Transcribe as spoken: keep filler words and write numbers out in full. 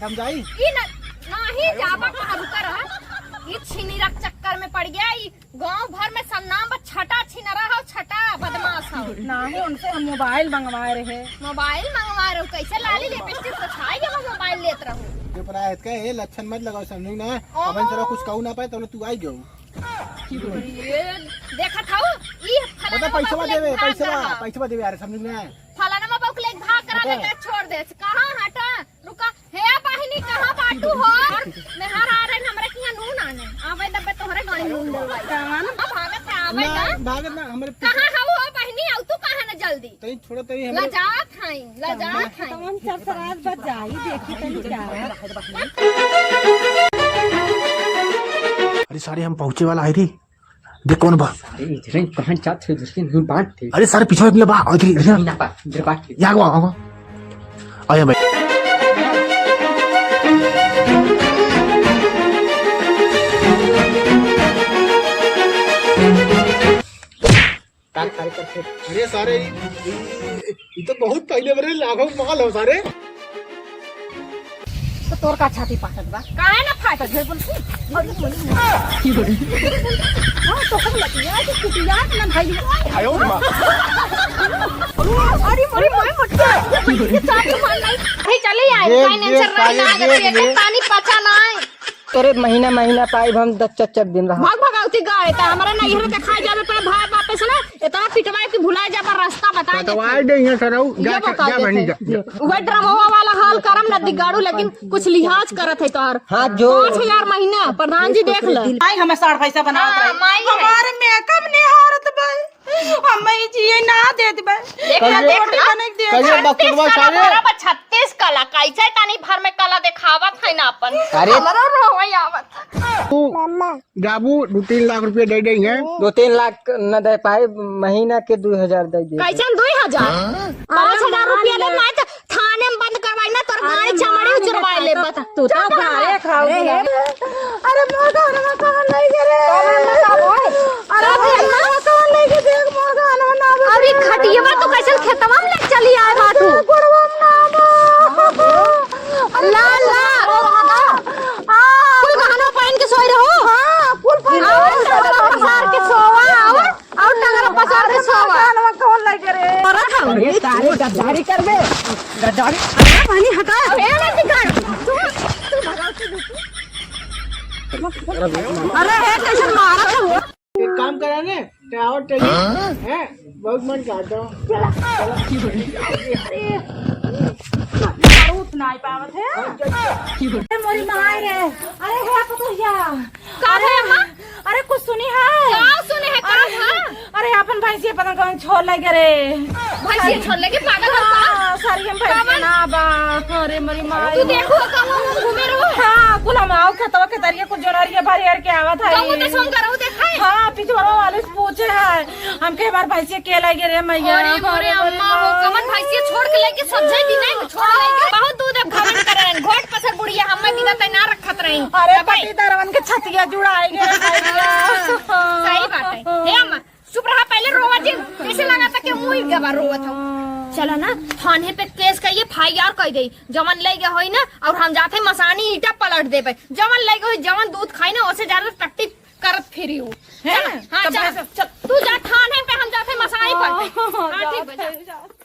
हम जाई? ई न, नाही जाबा कहाँ, रुका रहा। ई छिनिरा के चक्कर में पड़ गया, ई गाँव भर में सब नाम बा, छटा छिनरा हो, छटा बदमाश हो। नाही, उनसे हम मोबाइल मंगवाए रहे। मोबाइल मंगवाए रहो, कैसे लाली लिपस्टिक पोछाई के मोबाइल लेत रहो? चुप रहा, इसका ये लक्षण मत लगाओ, समझू ना? ओहो। अपन सारा कुछ कहू ना पाए, तो तू आई जाऊ। ये देखत हऊ, ई फलाना बता, पैसवा बबुले देवे, भाग पैसवा, रहा। पैसवा देवे यार, समझ में आए। फलाना बबुले भाग करा बता। देके छोड़ दे। कहाँ हटा? रुका। हे बहिनी, कहाँ बाटू हो? मेहर आ रहे, हमरा किहाँ नून आने। आवे दबे तोहरे गाड़ी नून डलवाई। कहाँ? अब भागत है, आवे ना, ना। भागत ना, हमरे कहाँ हऊ हो बहिनी? आऊ तू कहाँ न जल्दी? तई छोड़ो, तई हमरे लजात हई, लजात हई। तमाम सरसराज बच जाई, देखी तनी का। अरे सारे, हम पहुँचे वाला है रे। देख कौन बा। अरे इधरे कहाँ जात है, इधर से नहीं बात है। अरे सारे, पीछे वाला बा, और इधर, इधर। नहीं ना बा, इधर बात है। यहाँ आवा, आवा। आया भाई। का खाली करते? अरे सारे, ई, ई, ई, ई तो बहुत पहले बरे लाखों माल हो सारे। तो तोर का छाती फाटत बा? काहे ना फाटत है बोल के? अरे, अरे, हाँ, तो हम लगिया कि कुटिया के ना भाई। आयो रे माँ। अरे, अरे, मोरे मोटका। ये छाती फाट गई। भाई, चले आए, देख, फाइनेंसर देख, रही ना, देख, अगर देख, पेटे देख। पानी पचा ना है। तोरे महीना महीना पाइब हम दस चक चक दिन रहा। भाग भगवती गाय, त हमरा नैहर देखाए जाबे पे भाई वापस ना, इतना पिटवाए कि भुलाए जाबा रास्ता बताए देते। कटवाए दे यहाँ से रहू, जा, ये जा, बता जा देते। बहनी, जा, जा। उहे ड्रामा वाला हाल करम न दिगाड़ू, लेकिन कुछ लिहाज करत है तोहर। हाँ, जो पाँच हजार महीना, प्रधान जी देख ले। आई हमें साढ़ पैसा बनावत हाँ, रही। माई है। हमारे मेकअप नहीं हारत भाई। हम ई जिए ना देत बा। देख ला, कहिए, देख ला। कहिए बकरवा सारे। बराबर छत्तीस कला, कैसे तनी भर में कला देखावत है ना अपन। अरे। हमरो रोवे आवत। तू जाबू, दो तीन लाख रुपया दे देंगे। दो तीन लाख न दे पाए, महीना के दो हजार दे दे। कैसन दो हजार? हाँ। पाँच हजार रुपया ले, मैं तो थाने में बंद करवाई ना, तोर गाड़ी चमड़ी उचरवाई ले, बता। तू तो गारे खाओगी। अरे मोर गहनवा कहाँ लई गे रे? अरे मोर गहनवा कहाँ लई गे? देख मोर गहनवा ना बा। अरे खटियवा तो कैसन खेतवा में ले चली आए बाटू। गोड़वा में ना बा। ला, ला। हाँ। कुल गहनवा पहन के सोई रहो। हाँ, कुल पहन के। आओ, टंगरा पसार के सोवा, आओ। और टंगरा पसार के सोवा। कानवा कौन लगे रे? अरे, अरे, तारे गद्दारी करबे। गद्दारी। अरे, पानी हटा। ए, नहीं कर। तू, तू भगाओ, तू, तू। अरे, हे, कैसे मारा था वो? एक काम करा ने, टावर टेली, हाँ? हैं? बहुत मन करता हूँ। अरे, बहुत नहीं पावत है। अरे, मोरी माई रे। अरे, हे, पतोहिया। का अरे, है, माँ? अरे, कुछ सुनी है? का सुने है, का अरे, है? अरे, अपन भैंसिया पता कौन छोड़ लगे रे। भैंसिया छोड़ लगे, पागल हो का? हाँ, सारी हम भैंसिया ना बा। अरे, मरी माई। तू देखो, कहूँ हम घूमे रहो। हाँ, कुल हम आओ, खेतवा के तरिया, कुछ जोनहरिया भर यार के आवत है। कहूँ तो सोम करो, देखा है? हाँ, पिछवाड़ा वाले से पूछे है। हमके हमार भैंसिया के लगे रे मैया। अरे, मोरे अम्मा हो, कमन भैंसिया छोड़ के लेके सब जाए दिन है, छोड़ लेके। बहुत दूध अब खावन करे हैं, घोट पसर बुढ़िया, हमें बिना तैनार खतरा ही। अरे, पट्टीदारवन के छतिया जुड़ाई गए भैया। सही बात है। हे अम्मा, चुप रहा, पहले रोवा जी। कैसे लगा था कि मुँह ही गवा रोवत हो? चला ना, थाने पे केस करिए, एफ आई आर कर दे। जवन ले गए होई ना, और हम जाते मसानी ईटा पलट देबे। जवन ले गए होई, जवन दूध खाई ना, ओसे ज्यादा टट्टी करत फिरी हो। हैं? चला, हाँ, तब चला। चल। तू जा थाने पे, हम जाते मसानी पर। हाँ, हाँ, ठीक बा, जा।